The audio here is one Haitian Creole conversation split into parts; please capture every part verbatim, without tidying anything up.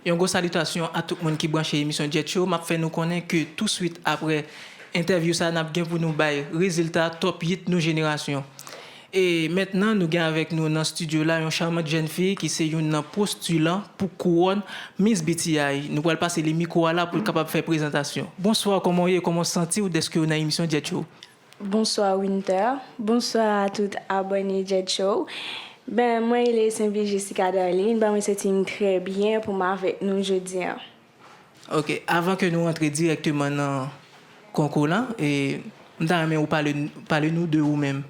Yon gwo salitasyon a tout moun ki branche emisyon Jet Show. M ap fè nou konnen ke touswit apre entèvyou sa, n ap gen pou nou bay rezilta top hit nou jenerasyon. E mentnan, nou gen avèk nou nan estidyo la yon chamant jèn fi ki se youn nan postilan pou kouwòn Miss B T I. Nou pral pase li mikwo a la pou l kapab fè prezantasyon. Bonswa, kòman w ye? Kòman w santi w dèske w nan emisyon Jet Show? Bonswa Winter, bonswa a tout abòne Jet Show. Ben, mwen rele Saint-Pierre Jessica Darline, ben mwen santi m trè byen pou m avèk nou jodi a. Ok, avan ke nou rantre dirèkteman nan konkou lan, e, m ta renmen ou pale, pale nou de ou menm.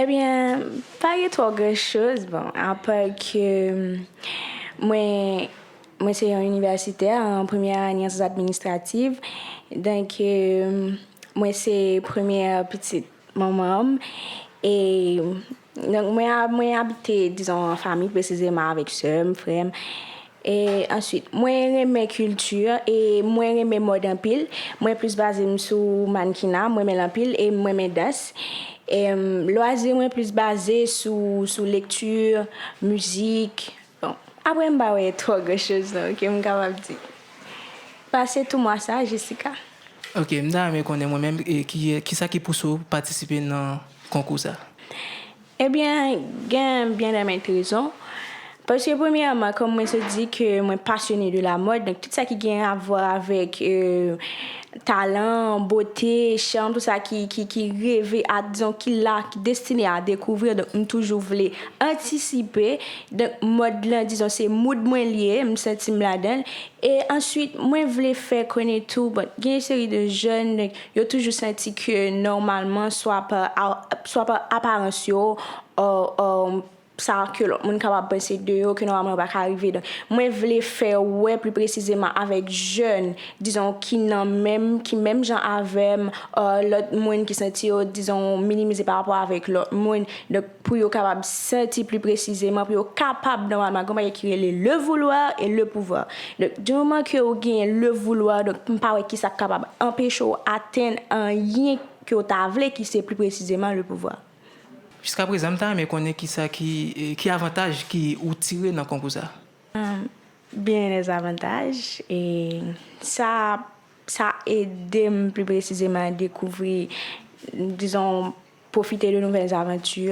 Ebyen, pa gen twò gran choz, bon, apa ke mwen, mwen se yon inivèsitè an premyè ane an syans administrativ, donk, e, mwen se premyè pitit manman m, e, donk, mwen, a- mwen abite, dizon, an fanmi, presizeman avèk sè m, frè m. E answit, mwen renmen kilti e mwen renmen mòd anpil. Mwen plis baze m sou mannequinat, mwen renmen l anpil e mwen renmen dans. E, lwazi mwen plis baze sou, sou lekti, mizik. Bon, apre m pa wè twò gran choz non ke m kapab di. Pase tou mwa sa, Jessica. Ok, m ta renmen konnen mwen menm, e, ki, kisa ki pouse w patisipe nan konkou sa? Ebyen, gen byen de mèt rezon. Paske premyèman, kòm mwen sot di ke mwen pasyone de la mòd, donk tout sa ki gen avwa avèk, e, talan, bote, cham, tout sa ki, ki, ki reve a, dizon, ki la, ki destine a dekouvri, donk m toujou vle antisipe. Donk mòd lan, dizon, se mood mwen li ye, m santi m ladan l. E answit, mwen vle fè konnen tou, bon, gen yon seri de jèn, donk, yo toujou santi ke nòmalman, swa pa, swa pa aparans yo, o, o, sa ke lòt moun kapab panse de yo, ke nòmalman yo pa ka rive. Donk, mwen vle fè wè pli presizeman avèk jèn, dizon, ki nan menm, ki menm jan avè m, o, lòt moun ki santi yo, dizon, minimize pa rapò avèk lòt moun. Donk, pou yo kapab santi pli presizeman, pou yo kapab, nòmalman, gen yon bagay ki rele le vouloir et le pouvoir. Donk, di moman ke ou genyen le vouloir, donk, m pa wè kisa k kapab anpeche w atenn anyen ke w ta vle, ki se pli presizeman le pouvoir. Jiskaprezan, m ta renmen konnen kisa ki, e, ki avantaj ki ou tire nan konkou sa. Ahn, byen dè zavantaj, e sa, sa ede m pli presizeman dekouvri, dizon, pwofite de nouvèl zavanti,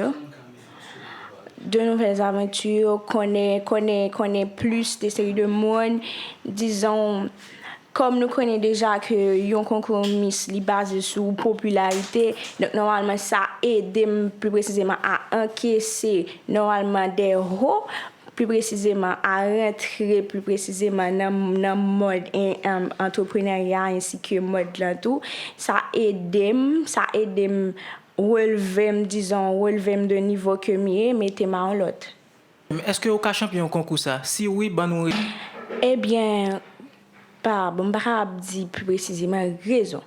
de nouvèl zavanti, konnen, konnen, konnen plis de seri de moun, dizon, kòm nou konnen deja ke yon konkou Miss, li baze sou popilarite, donk, nòmalman, sa ede m pli presizeman a ankese, nòmalman, de ho, pli presizeman, a rantre pli presizeman nan, nan mòd en, em, antreprenarya ensi ke mòd lan tou. Sa ede m, sa ede m relve m, dizon, relve m de nivo ke m ye, mete m a yon lòt. Èske ou ka chanpyon konkou sa? Si wi, ban nou re- Ebyen, pa, bon, m pa kapab di pli presizeman rezon.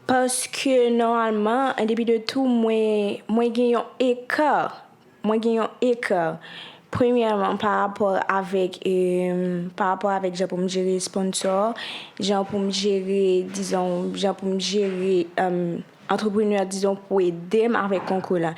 Paske, nòmalman, an depi de tou, mwen, mwen gen yon eka. Mwen gen yon eka. Premyèman, pa rapò avèk, em, pa rapò avèk jan pou m jere sponsò, jan pou m jere, dizon, jan pou m jere, em, antreprenè, dizon, pou ede m avèk konkou la.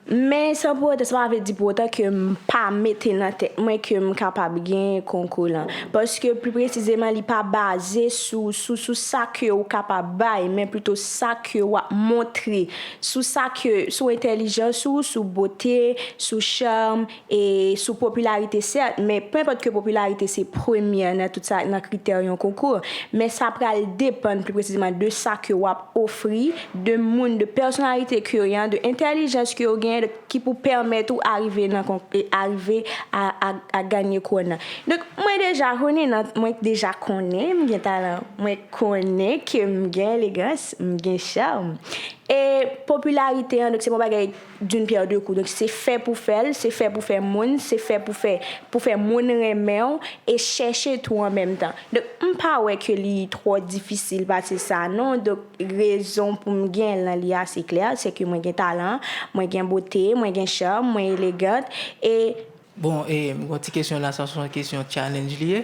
Men, san pou otan, sa pa vle di pou otan ke m pa mete nan tèt mwen ke m kapab genyen konkou lan. Paske, pli presizeman, li pa baze sou, sou, sou sa ke ou kapab bay, men plito sa ke w ap montre, sou sa ke, sou entèlijans ou, sou bote, sou cham, e sou popilarite, sèt, men penpòt ke popilarite se premyè nan tout sa, nan kritè yon konkou, men sa pral depann pli presizeman de sa ke w ap ofri, de moun, de pèsonalite ke w ye, de entèlijans ke w genyen, de, ki pou pèmèt ou arive nan kon-, e arive a, a, a ganye kouwòn nan. Donk, mwen deja konnen nan, mwen deja konnen m gen talan, mwen konnen ke m gen elegans, m gen cham. E popilarite an, donk, se yon bagay d'une pierre deux coups. Donk, se fè pou fè l, se fè pou fè moun, se fè pou fè, pou fè moun renmen w e chèche tou an menm tan. Donk, m pa wè ke li twò difisil pase sa, non. Donk, rezon pou m gen lan li ase klè, se ke mwen gen talan, mwen gen bote, mwen gen cham, mwen elegant, e Bon, e, m gon ti kesyon la, sa se yon kesyon challenge li ye.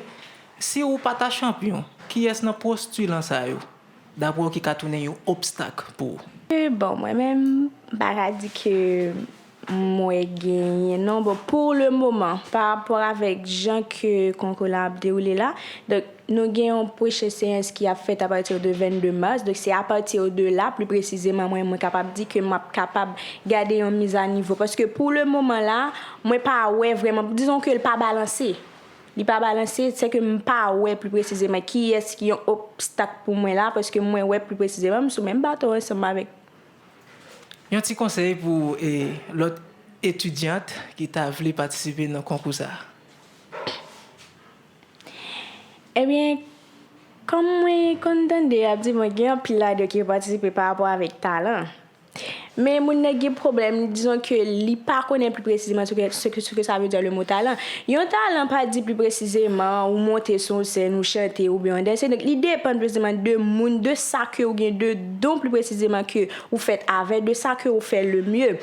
Si ou pa ta chanpyon, kiyès nan postilan sa yo, daprè w, ki ka tounen yon obstak pou ou? E, bon, mwen menm, m pa ka di ke m wè genyen non. Bon, pou le moman, pa rapò avèk jan ke konkou la ap dewoule la, donk, nou gen yon pwochen seyans ki ap fèt apati de vennde mas. Donk, se apati de la, pli presizeman, mwen, mwen kapab di ke m ap kapab gade yon miz a nivo. Paske pou le moman la, mwen pa wè vrèman, dizon ke l pa balanse. Li pa balanse, se ke m pa wè pli presizeman kiyès ki yon obstak pou mwen la, paske mwen wè pli presizeman, m sou menm bato ansanm avèk. Yon ti konsèy pou e, lòt etidyant ki ta vle patisipe nan konkou sa a. Ebyen, kòm mwen konn tande y ap di mwen gen anpil ladan yo ki patisipe pa rapò avèk talan. Men moun nan gen pwoblèm, dizon ke li pa konnen pli presizeman ce que, ce que, ce que ça veut dire le mot talent. Yon talan pa di pli presizeman ou monte sou yon sèn, ou chante, oubyen ou danse. Donk, li depann presizeman de moun, de sa ke ou gen de don pli presizeman ke ou fèt avè, de sa ke ou fè le mieux.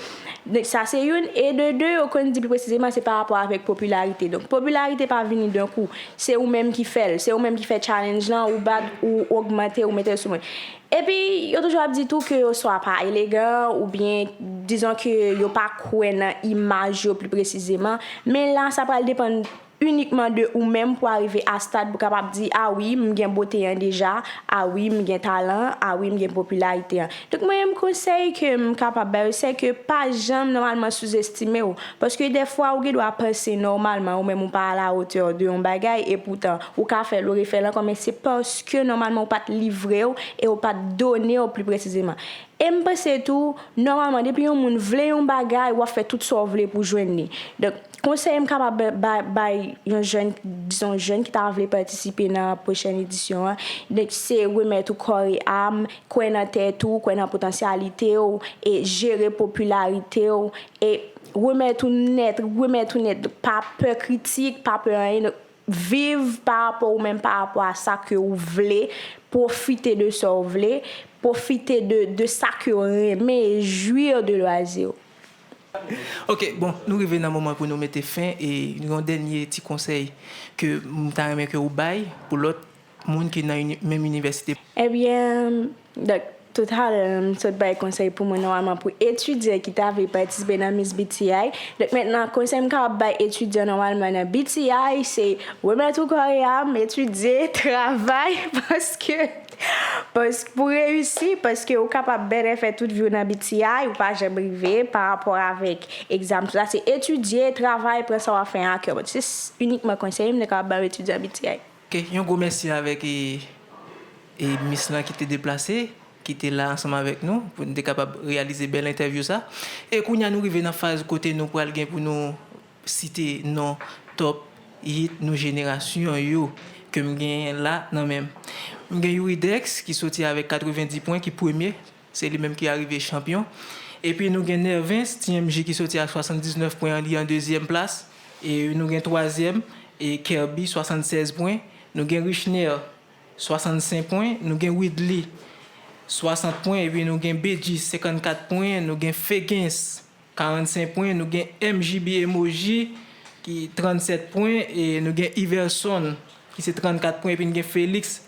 Donk, sa se youn. E de de, yo konn di pli presizeman, se pa rapò avèk popilarite. Donk, popilarite pa vini d'un coup. Se ou menm ki fè l. Se ou menm ki fè challenge lan, ou bat, ou ogmante, ou mete l sou mwen. Epi, yo toujou ap di tou ke yo swa pa elegan, oubyen, dizon ke yo pa kwè nan imaj yo pli presizeman. Men la, sa pral depann inikman de ou menm pou arive a stad pou kapab di, a wi, m gen bote an deja, a wi, m gen talan, a wi, m gen popilarite an. Donk, mwen menm, konsèy ke m kapab ba yo, se ke pa janm nòmalman souzestime w. Paske dèfwa, ou gen dwa panse nòmalman, ou menm, ou pa a la hauteur de yon bagay, e poutan, ou ka fè l, ou refè l ankò, men se paske nòmalman, ou pa t livre w e ou pa t done w pli presizeman. E m panse tou, nòmalman, depi yon moun vle yon bagay, w ap fè tout sa w vle pou jwenn li. Donk, konsèy m kapab ba- ba- bay yon jèn, dizon, jèn ki ta vle patisipe nan pwochèn edisyon an, donk, se remèt ou kò e am, kwè nan tèt ou, kwè nan potansyalite w, e jere popilarite w, e remèt ou nèt, remèt ou nèt. Pa pè kritik, pa pè anyen. Donk, viv pa rapò ou menm, pa rapò a sa ke ou vle, pwofite de sa ou vle, pwofite de, de sa ke ou renmen e jouir de loisir ou. Ok, bon, nou rive nan moman pou nou mete fen e yon dènye ti konsèy ke m ta renmen ke ou bay pou lòt moun ki nan uni- menm inivèsite. Ebyen, donk, toutalè, m sot bay konsèy pou mwen nòmalman pou etidyan ki ta vle patisipe nan Miss B T I. Donk, mentnan, konsèy m kapab bay etidyan nòmalman nan B T I, se remèt ou kò e am, etidye, travay, paske, paske pou reyisi, paske ou kapab bèlè fè tout vi w nan B T I, ou pa janm rive pa rapò avèk egzamen, tout sa, se etidye, travay, pran sa w ap fè a kè. Se s- inikman konsèy m te kapab bay etidyan B T I. Ok, yon gwo mèsi avèk e, e Miss lan ki te deplase, ki te la ansanm avèk nou, pou n te kapab reyalize bèl entèvyou sa. E kounye a nou rive nan faz kote nou pral gen pou nou site non top hit nou jenerasyon yo ke m genyen la nan men m. M gen Youri Dex ki soti avèk katrevenndis pwen, ki premye, se li menm ki arive chanpyon. Epi nou gen Nervens, T M J ki soti ak swasanndiznèf pwen, li an dezyèm plas. E nou gen twazyèm, e Kerby, swasannsèz pwen. Nou gen Richner, swasannsenk pwen. Nou gen Widly, swasant pwen. Epi nou gen Bedjis, senkannkat pwen. Nou gen Fegens, karannsenk pwen. Nou gen M J B Emoji, ki trannsèt pwen. E nou gen Iverson, ki se trannkat pwen. Epi nou gen Felix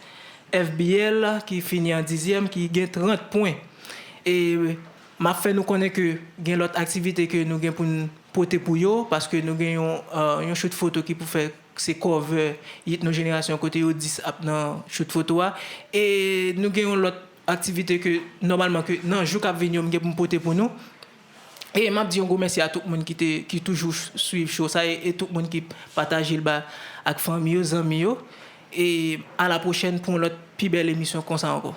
F B L, ki fini an dizyèm, ki gen trant pwen. E m ap fè nou konnen ke gen lòt aktivite ke nou gen pou n pote pou yo, paske nou gen yon, euh, yon shoot foto ki pou fè, se cover hit nou jenerasyon kote yo dis ap nan shoot foto a. E nou gen yon lòt aktivite ke nòmalman ke nan jou k ap vini yo m gen pou m pote pou nou. E m ap di yon gwo mèsi a tout moun ki te, ki toujou swiv show sa e, e tout moun ki pataje l ba ak fanmi yo, zanmi yo. E a la pwochèn pou yon lòt pi bèl emisyon konsa ankò.